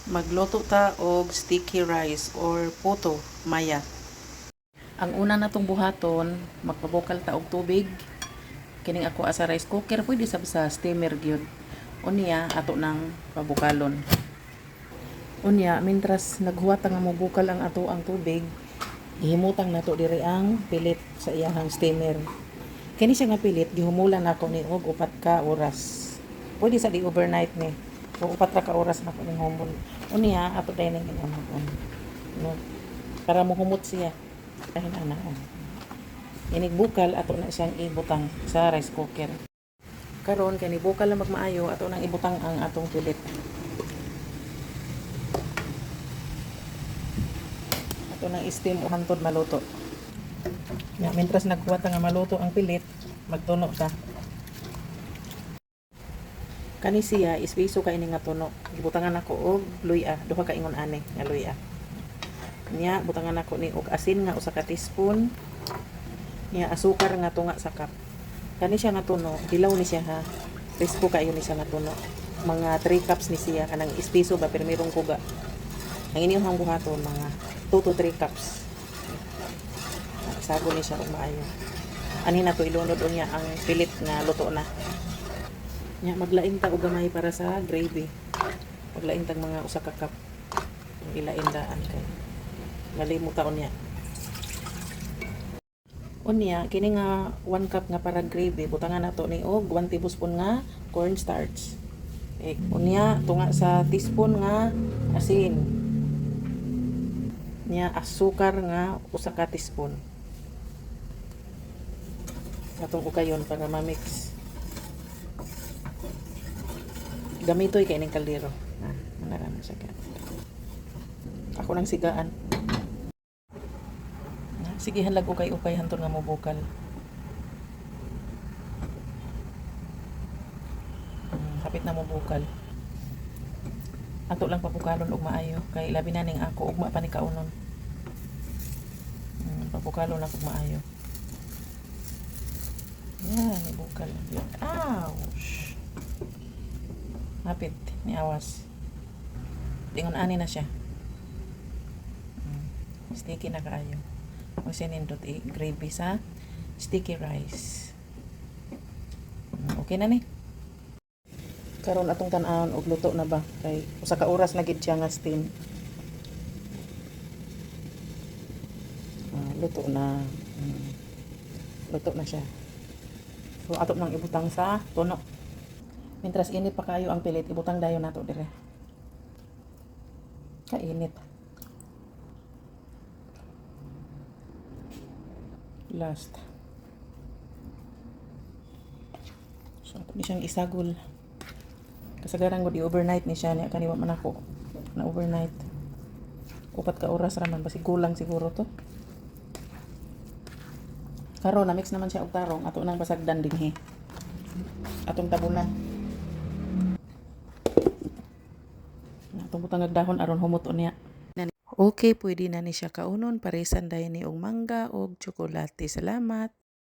Magluto ta og sticky rice or puto maya. Ang una natong buhaton, magpabukal ta og tubig. Kining ako sa rice cooker, pwede sab sa steamer gyud. Unya ato nang pabukalon. Unya, mintras naghuwat nga mobukal ang ato ang tubig, gihimutang nato diri ang pilit sa iyahang steamer. Kini siya nga pilit, gihumulan nako ni og 4 ka oras. Pwede sa di overnight ni. O 4 ra ka oras nako ning humol. Unya ato dayon ning inamon. No. Para mohumot siya. Dahil ana, oh. Inig bukal, ato na siyang ibutang sa rice cooker. Karon kay nibukal na magmaayo, ato nang ibutang ang atong pilit. Ato nang steam o hantod maluto. Ya, mientras naghuwat nga maluto ang pilit, magtuno ta. Kani siya espeso kay ini nga tuno. Gibutangan nako og luya, duha ka ingon ani nga luya. Nya butangan nako ni og asin nga 1 ka teaspoon. Nya asukar nga tunga sa cup. Kani siya nga tuno, hilaw ni siya ha. Presko kayo ni siya nga tuno. Mga 3 cups ni siya kanang espeso ba, pero mayroong kuga. Ang inyong buhaton, mga 2 to 3 cups. Sago ni siya og maayo. Ani na to ilunod unya ang pilit nga luto na. Nya maglain ta og gamay para sa gravy. Maglain tag mga 1 ka cup. Ilain daan kay malimot ta unya. Unya kini nga 1 cup nga para gravy, butangan nato ni og 1 tablespoon nga cornstarch. Eh, unya tunga sa teaspoon nga asin. Nya asukar nga 1 ka teaspoon. Atong ukayon para ma-mix. Gamitoy kay ning kaldero. Ah, manara na siya ka. Ako nang sigaan. Ah, sige, halag ukay-ukay hantod nga mobukal. Hapit na mobukal. Ato lang pabukalon og maayo kay labi na ning ako, ugma pa ni kaunon. Pabukalon ako og maayo. Yan, ibukal. Ouch! Hapit, ni awas. Ingon ani na siya. Sticky na kaayo. O sinindot i gravy sa sticky rice. Okay na ni. Karon atong tan-awon og luto na ba kay 1 ka oras na gid siya nga steam. Ah, luto na. Luto na siya. So ato nang ibutang sa tuno. Mientras init pa kayo ang pilit, ibutang dayon nato dire. Kainit. Last. So ato ni siyang isagol. Kasagaran ko di overnight ni siya niya kani wa man ako na overnight. 4 ka oras ra man, basig kulang siguro to. Karon na mix naman siya og tarong, ato nang pasagdan dinhi. Atong tabunan. Atong butang dahon aron humot unya. Okay, pwede na ni siya kaunon, paresan dayon ni og mangga og tsokolate. Salamat.